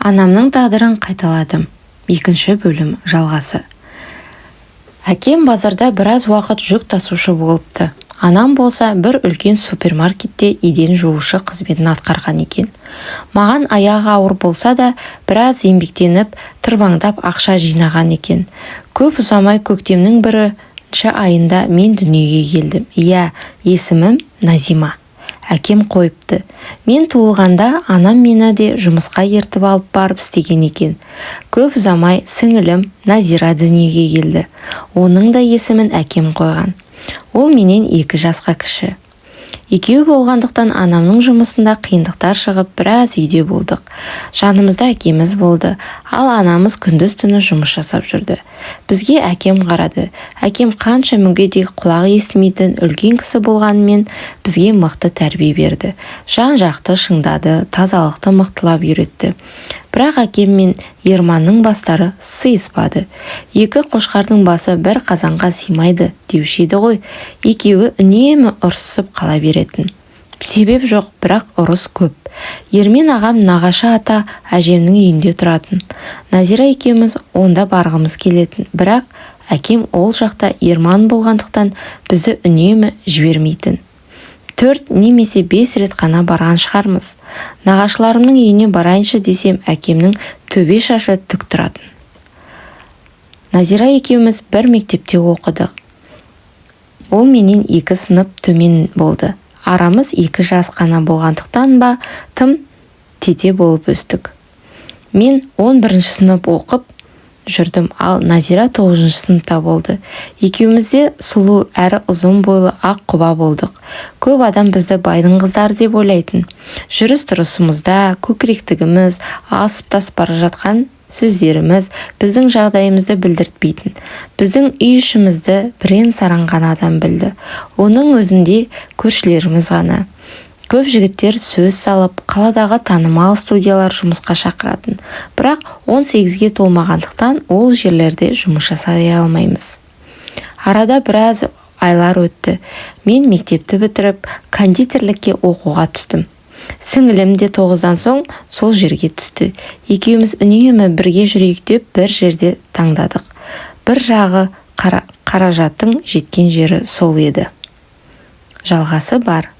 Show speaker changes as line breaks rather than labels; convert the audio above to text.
Анамның тағдырын қайталадым. Екінші бөлім жалғасы. Әкем базарда біраз уақыт жүк тасушы болыпты. Анам болса, бір үлкен супермаркетте еден жуушы қызметін атқарған екен. Маған аяғы ауыр болса да, біраз еңбектеніп, тырбаңдап ақша жинаған екен. Көп ұзамай көктемнің бірінші айында мен дүниеге келдім. Иә, есімім Назима. Әкем қойыпты. Мен туылғанда анам мені де жұмысқа ертіп алып барып істеген екен. Көп ұзамай сіңілім Назира дүниеге келді. Оның да есімін әкем қойған. Ол менен 2 жасқа кіші. Екеуі болғандықтан анамның жұмысында қиындықтар шығып, біраз үйде болдық. Жанымызда әкеміз болды, ал анамыз күндіз-түні жұмыс жасап жүрді. Бізге әкем қарады. Әкем қанша мүгедек, құлағы естімейтін үлкен кісі болғанымен, бізге мықты тәрбие берді. Жан-жақты шыңдады, тазалықты мықтылап үйретті. Бірақ әкем мен Ерманның бастары сыйыспады. Екі қошқардың басы бір қазанға сыймайды деуші еді ғой. Екеуі үнемі ұрсысып қала беретін. Себеп жоқ, бірақ ұрыс көп. Ермен ағам нағашы ата әжемнің үйінде тұратын. Назира екеуміз онда барғымыз келетін, бірақ әкем ол жақта Ерман болғандықтан, бізді үнемі жібермейтін. Төрт немесе бес рет қана барған шығармыз. Нағашыларымның үйіне барайыншы десем, әкемнің төбе шашы тік тұратын. Назира екеуміз бір мектепте оқыдық. Ол менен екі сынып төмен болды. Арамыз 2 жас қана болғандықтан ба, тым тете болып өстік. Мен 11-сынып оқып жүрдім, ал Назира тоғызыншы сыныпта болды. Екеуміз де сұлу әрі ұзын бойлы, ақ құба болдық. Көп адам бізді байдың қыздары деп ойлайтын. Жүріс-тұрысымызда көкіректігіміз, асып-тасып бара жатқан сөздеріміз біздің жағдайымызды білдіртпейтін. Біздің үй ішімізді бірен-саран ғана адам білді, оның өзінде көршілеріміз ғана. Көп жігіттер сөз салып, қаладағы танымал студиялар жұмысқа шақыратын, бірақ 18-ге толмағандықтан ол жерлерде жұмыс жасай алмаймыз. Арада біраз айлар өтті. Мен мектепті бітіріп, кондитерлікке оқуға түстім. Сіңілім де тоғыздан соң сол жерге түсті. Екеуміз үнемі бірге жүрейік деп, бір жерде таңдадық. Бір жағы, қаражаттың жеткен жері сол еді. Жалғасы бар.